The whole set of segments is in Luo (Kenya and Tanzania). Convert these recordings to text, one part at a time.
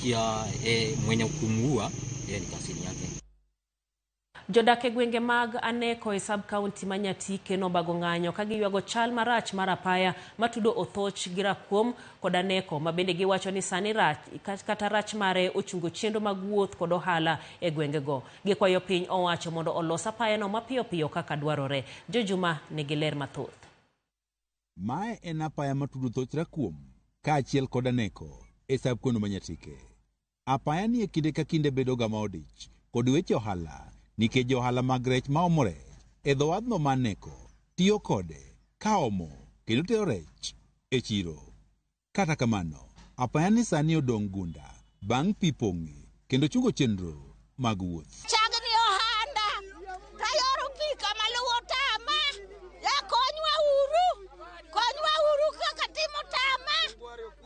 Nasikia mwenye kumuua yeye ni cousin yake. Jodak e gwenge mag Aneko e sub county ma Nyatike nobago ng'anyo ka giywago chal marach mar apaya matudo Othoch gi Rakuom kod Aneko ma bende giwacho ni sani rach kata rach mare ochungo chenro mag wuoth kod ohala e gwengego. Gikwayo piny owacho mondo olos apayano mapiyo piyo kaka dwarore. Jojuma nigi ler mathoth. Mae en apaya matudo Thoch Rakuom kaachiel kod Aneko e sub county ma Nyatike. Apaya ni e kinde ka kinde bedo ga ma odich kod weche ohala nikech johala mag rech ma omo rech e dho wadhno ma Aneko tiyo kode ka omo kendo tero rech e chiro. Kata kamano, apaya ni sani odong' gunda bang' pi pong'e kendo chungo chenro mag wuoth. Chagni ohanda tayoro pi kama luwo tama e konywa uru konywa uru kaka timo tama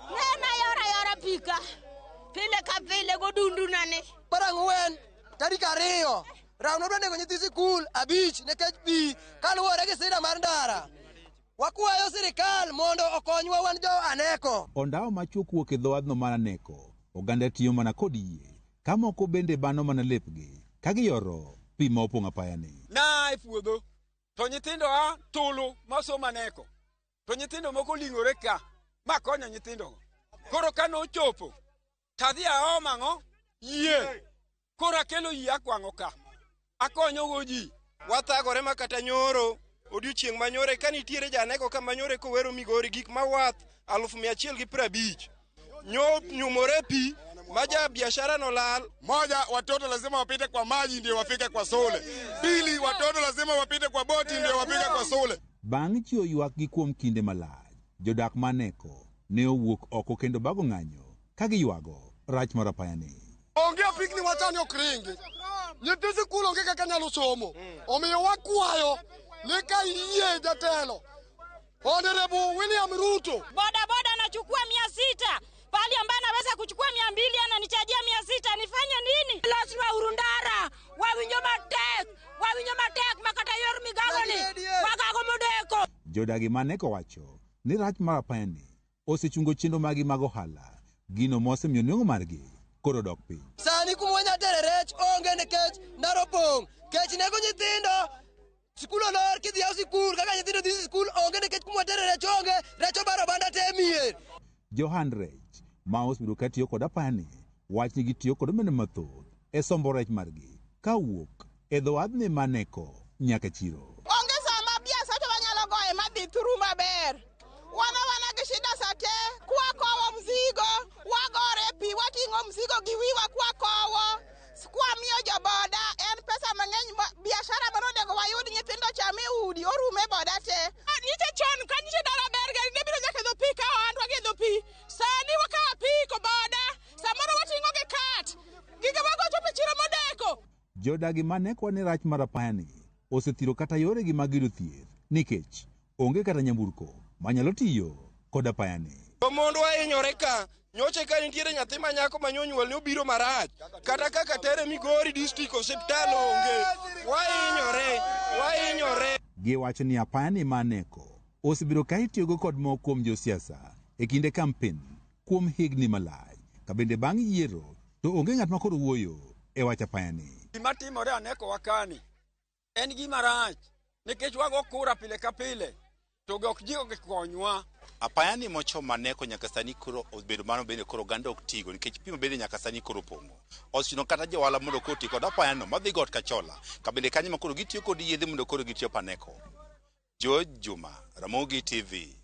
nena yora yora pi ka pile ka pile godundu nani. Par ang'wen tarik 2 rawno dwa nego nyithi sikul 5 nikech pi kaluwore gi sida mar ndara. Wakwayo sirikal mondo okonywa wan jo Aneko. Ondawo machuok wuok e dho wadhno mar Aneko, oganda tiyo mana kod yie, ka moko bende bano mana lepgi ka giyoro pi ma opong'o apayani. Na e puodho to nyithindo a tulu masomo Aneko to nyithindo moko oling'ore ka ma konyo nyithindogo. Koro ka nochopo tadhi aomo ang'o? Yie. Koro akelo yie akwang'o ka akonyogo ji. Wathagore ma kata nyoro odiochieng' manyore ka nitiere janeko ka manyore kowero Migori gik ma wath 150,000 nyo nyumore pi ma ja biashara no lal. Moja, watoto lazima wapite kwa maji ndio wafike kwa sole. Pili, watoto lazima wapite kwa boti ndio wafike kwa sole. Bang' chiwo ywakgi kuom kinde malach, jodak ma Aneko ne owuok oko kendo bago ng'anyo ka giywago rach mar apayani. Onge apikni wachani ok ringi. Nyithi sikul onge kaka nyalo somo. Omiyo wakwayo ni ka iyie jatelo Honorable William Ruto. Boda boda anachukua 600 pali ambaye anaweza kuchukua 200 ananichajia 600, nifanye nini? Losnwa uru ndara, wawinjo matek, wawinjo matek makata yor migago ni, wagago modeko. Jodagi ma Aneko wacho ni rach mar apayani osechungo chenro magi mag ohala, gino mosemiyo nengo margi koro dok piny. Sani kuma wanya tere rech onge nikech ndara opong', kech nego nyithindo, sikul olor kidhi yaw sikul kaka nyithindo dhi sikul onge nikech kuma watere rech onge, rech obaro banda te e mier. Johan rech ma osebedo ka tiyo kod apayani wach ni gitiyo kod omenda mathoth e sombo rech margi kawuok e dho wadhni ma Aneko nyaka chiro. Onge sama biasara wanyalo goye madhi through maber. Wan awana gi shida sate, kwakowo mzigo, wagore pi, wating'o mzigo gi wiwa kwakowo, kwamiyo joboda, en pesa mang'eny, biashara mano onego wayud nyithindo cham e udi, orume boda te. Nyiche chon ka nyiche dala ber gari ne biro nyaka e dho pi ka ohandwa gi e dho pi. Sani wakawo apiko boda, samoro wating'o gi kat, gige wago chopo e chiro modeko. Jodagi ma Aneko ni rach mar apayani osethiro kata yoregi mag yudo thieth nikech onge kata nyamburko manyalo tiyo kod apayani. To mondwa hinyore ka, nyoche ka nitiere nyathi ma nyako ma nyonyuol ne obiro marach, kata kaka tere Migori district osiptal onge. Wahinyore, wahinyore. Giwacho ni apayani ma Aneko osebedo ka itiyogo kod moko kuom josiasa e kinde kampen kuom higni malach, ka bende bang' yiero to onge ng'at ma koro wuoyo e wach apayani. Gima timore Aneko wakani en gima rach nikech wago kura pile ka pile to ok ji okonywa. Apayani mochomo Aneko nyaka sani koro obedo mano bende koro oganda ok tigo nikech pi bende nyaka sani koro opong'o. Ochuno kata johala mondo koro ti kod apayano madhi got Kachola, ka bende kanyo ma koro gitiyo kod yedhe mondo koro gitiyo Aneko. George Juma, Ramogi TV.